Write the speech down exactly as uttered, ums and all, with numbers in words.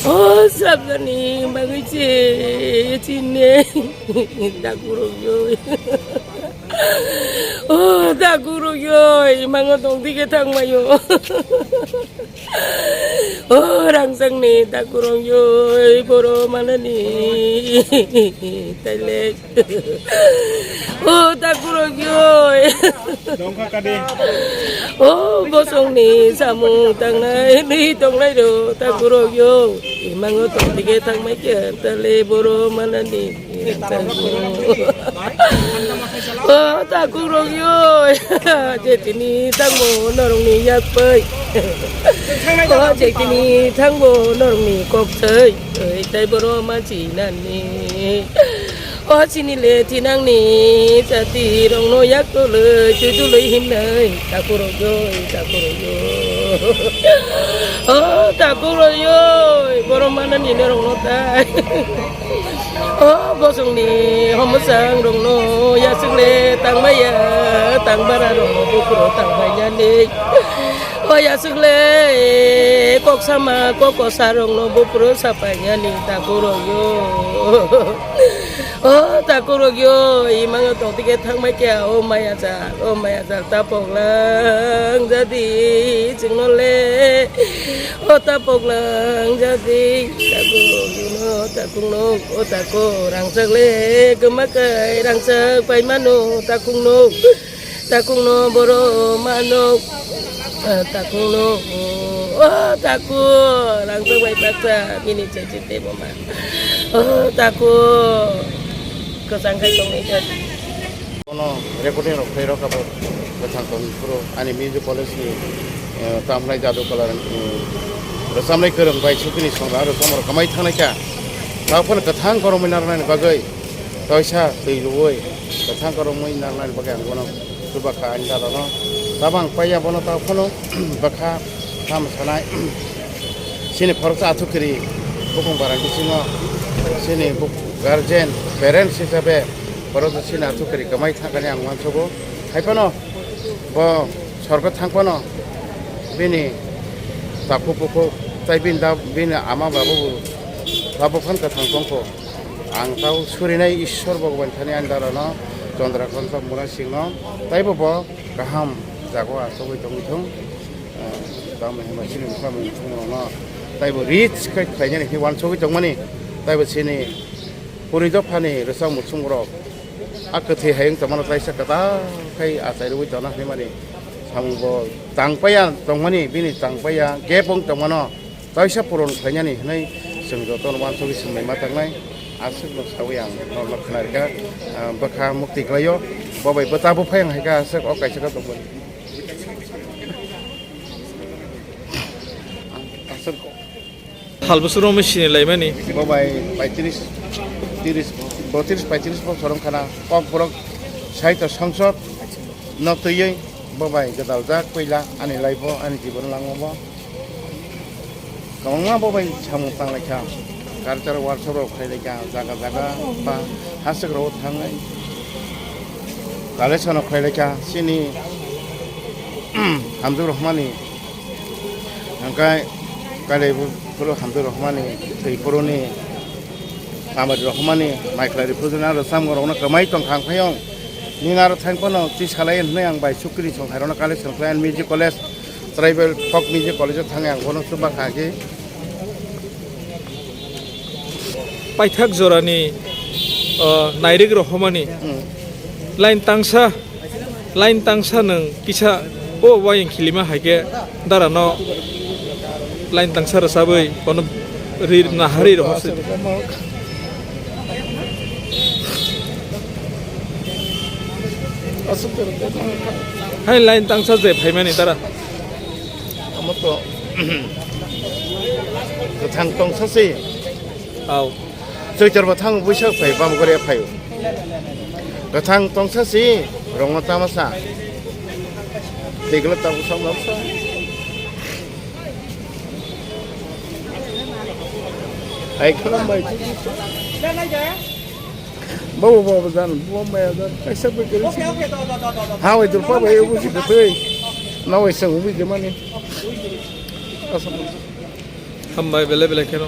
O srapjani bagwi se chini dakurok yo. O dakurok yo, imango tong dike thangmayo. O rangchakni dakurok yo, boro manani taile. O takurok yo. Dongkha kade. O bosongni samung tangnai, ni tongnai ro takurok yo. Imango tong dike thangmai khe tale boro manani. O takurok yo. Jetini thangmo norokni yak pai. O jetini thangmo norokni kok thai. Oi tai boro manchi nani. O chini le thinangni chati rokno yak toloi twi toloi himnai takurok yo, takurok yo. O takurok yo, boro manani norokno tai. O bosongni homosang rokno yasuk le tangmaya, tangbara rokno buphuru tangbainani. O yasuk le kok sama, kok kosa rokno buphuru sapainani takurok yo. O takurok yo, imango tong tike thangmai khe, o maya jal, o maya jal, tapok lang jadi, chwngno le, o tapok lang jadi, takurok yo no, takung no, o taku, rangchak le, kwma kai, rangchak pai mano, takung no. Takung no boro mano. Ah, takung no. Oh, taku. Rangchak bai baksa. Bini chai chai tebo ma. Oh, taku. Kwchang khai tong nai khe. Bono recording rok khlai rok abo kwchang tong phuru ani music college ni, eh, tamhlai jadu kalar, eh, rwchapnai kwrwng bai sukini songra rwchapmung rok kwmai thangnai kha. Tabuk phano kwthang koromwi narwknani bagwi. Toisa twi luwi kwthang korokmwi narwknani bagwi ang bono chuba kha ani dadano. Tabang paiya bono ta phano bwkha tamo sanai. Chini khoroksa athukiri bukung barang bisingo chini buk-, guardian, parents hisabe borok chini athukiri kwmai thangkani ang uansugo. Hai phano bo sorgo thang phano bini takhuk bukhuk tai bini da-, bini ama babu bo tabuk phan kwthang tongkho. Ang tau surinai Ishwar Bhagwan thani ani darano Chandrakanta Murasingno taibo bo kaham jago achugwi tongwi thung. Eh, tamo hwnba chini bwkha bwskangrokno taibo rich khe khlainani khe uansugwi tongmani, taibo chini puri dophani rwchapmung rok a kwthwi hai wng tongmano taisa kwtal khai achai rwui tongna hwnwi mani samung bo tangpaiya tongmani, bini tangpaiya gap wng tongmano. Kaisa puron khlainani hwnwi chwng jotono uansugwi swngnaima tangnai. Aswkno saui ang norokno khwnarikha, ah, bwkha mukti khlaio. Bo bai bwta buphai ang hai kha aswk o kaisa khe tongmani. Aswk. Hal bwswk romwi sini laimani. Bo bai paitris, tiris, botris, paitris bosor wng khana kok borok saito songsod no twiwi bo bai gwdal jak puila ani life o, ani jibon langma bo. Kwbangma bo bai samung tanglaikha, cultural workshop rok khlailaikha, jaga jaga ba hasteo rok thangwi collection rok khlailaikha. Chini Hamjwk Rohmani hwnkhai kailaibw phuru Hamjwk Rohmani thwi phuruni Amari Rohmani mai khlai rw phuru jani aro samung rokno kwmai tong thang phaiyong. Nini aro thang phano twi salai hwnwi ang bai sukri song khairokno collection khlai ang music college. Tribal folk music college o thangwi ang bono chuba kha khe. Paithak jorani, o, nairik rohormani Hmm. line tangsa, line tangsa nwng kisa o wayang khilima hai khe darano line tangsa rwchabwi bono ri nahari rohorsi. Hai line tangsa je phaimani dara. Omo to kwthang tongsa se. Au. Choitor bo thango buisa phai bam gore phai. Kwthang tongsa se rongno tamasa. Teglo tabu sam noksa. Hai khwlwng bai. Babu, babu, jan, bo maya jan, kaisa bai kiri si. Ha, wai dur pa bai, ubu si kutui. Na wai sang ubi de mani. Asam. Hambai bele bele kheno.